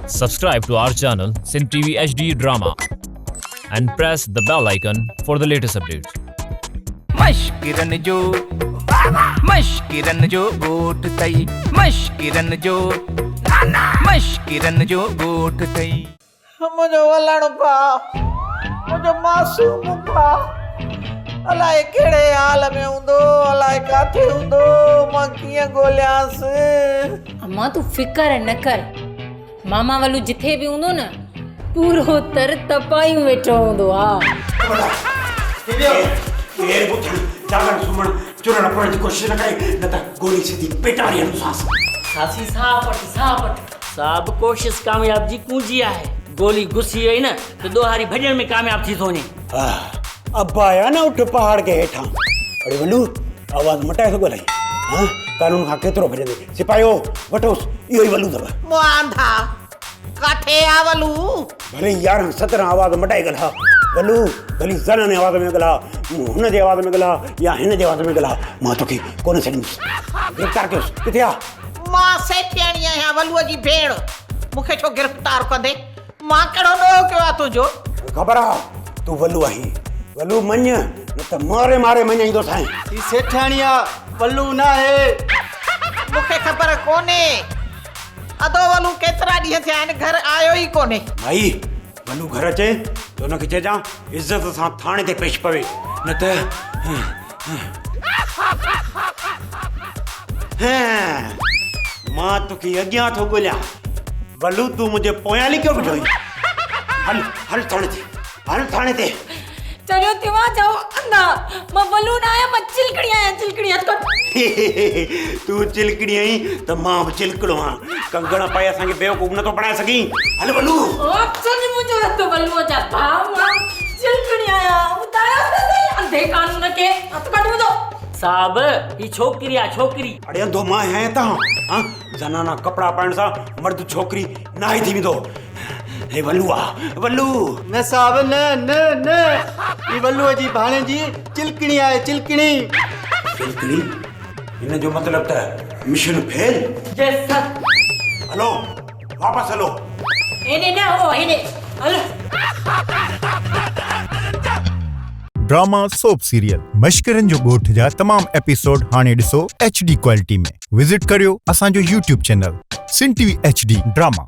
Subscribe to our channel Sindh TV HD Drama and press the bell icon for the latest updates. مشڪرن جو مشڪرن جو ڳوٺ ٿئي مشڪرن جو مشڪرن جو ڳوٺ ٿئي. منهنجو ولڻ ڀاء، منهنجو معصوم ڀاء، الائي ڪهڙي حال ۾ هوندو، الائي ڪاٿي هوندو، مان ڪيئن ڳوليانس. امان تون فڪر نه ڪر، ماما ولو جٿي به هوندو نه، پورو تر تپايون ويٺو هوندو ها. ڪير به اٿڻ، جاڳڻ، سمهڻ، چرڻ پرڻ جي ڪوشش نه ڪري، نه ته گولي سڌي پيٽاري هڻندوسانس. ساسي ساهه پٽ، ساهه پٽ. صاحب ڪوشش ڪامياب جي ڪونجي آهي. گولي گسي وئي نه ته ڏوهاري ڀڄڻ ۾ ڪامياب ٿي ٿو وڃي. ابا آيا نه اٺ پهاڙ کي هيٺان. اڙي ولو آواز مٽائي ٿو ڳالهائين ها قانون کان ڪيترو ڀڄندين. سپاهيو وٺوس اهو ئي ولو اٿو. مئا انڌا ڪاٿي آ ولو. ڀلي يارهن سترهن آواز مٽائي ڳالهاء ولو ڀلي زناني آواز ۾ ڳالهاء هن جي آواز ۾ ڳالهاء يا هن جي آواز ۾ ڳالهاء مان توکي ڪونه ڇڏيندس. گرفتار ڪيوس ڪٿي آ. مان سيٺياڻي آهيان ولوء جي ڀيڻ، مون کي ڇو گرفتار ڪندين؟ مان ڪهڙو ڏوهه ڪيو آهي تنهنجو؟ خبر آ تون ولو آهين. ولو مڃ نه ته ماري ماري مڃائيندوسانء. هي سيٺياڻي آ ولو ناهي. مون کي خبر ڪونهي. ادو ولو ڪيترا ڏينهن ٿيا آهن گهر آيو ئي ڪونهي. مائي ولو گهر اچي ته ان کي چئجان عزت سان ٿاڻي تي پيش پوي نه ته. مان توکي اڳيان ٿو ڳوليان ولو تون منهنجي پويان لڪيو بيٺو آهين. هل هل ٿاڻي تي هل ٿاڻي تي. چريو ٿيو آ ڇا انڌا مان ولو نه آهيان مان چلڪڙي آهيان چلڪڙي هٿ ڪڍ. تون چلڪڙي آهين ته مان به چلڪڙو آهيان. ڪنگڻ پائي اسان کي بيوقوف نٿو بڻائي سگهين. هل ولو. او ڇڏ منهنجو هٿ ولوء جا ڀاء مان چلڪڙي آهيان ٻڌايو ته سهي انڌي قانون کي هٿ ڪڍ منهنجو. صاحب هي ڇوڪري آ ڇوڪري. اڙي انڌو مان آهيان تان ها زنانا ڪپڙا پائڻ سان مرد ڇوڪري ناهي ٿي ويندو. هي ولو آ ولو. نه صاحب نه نه نه هي ولوء جي ڀاڻيجي چلڪڻي آهي چلڪڻي. چلڪڻي؟ هن جو مطلب ته مشن فيل. جي سر. هلو واپس هلو. هيڏي نه هو هيڏي هل. ڊراما سوپ سيريل مشڪرن جو ڳوٺ جا تمام ايپيسوڊ هاڻي ڏسو ايڇ ڊي ڪوالٽي ۾ وزٽ ڪريو اسان جو YouTube channel Sindh T V H D drama.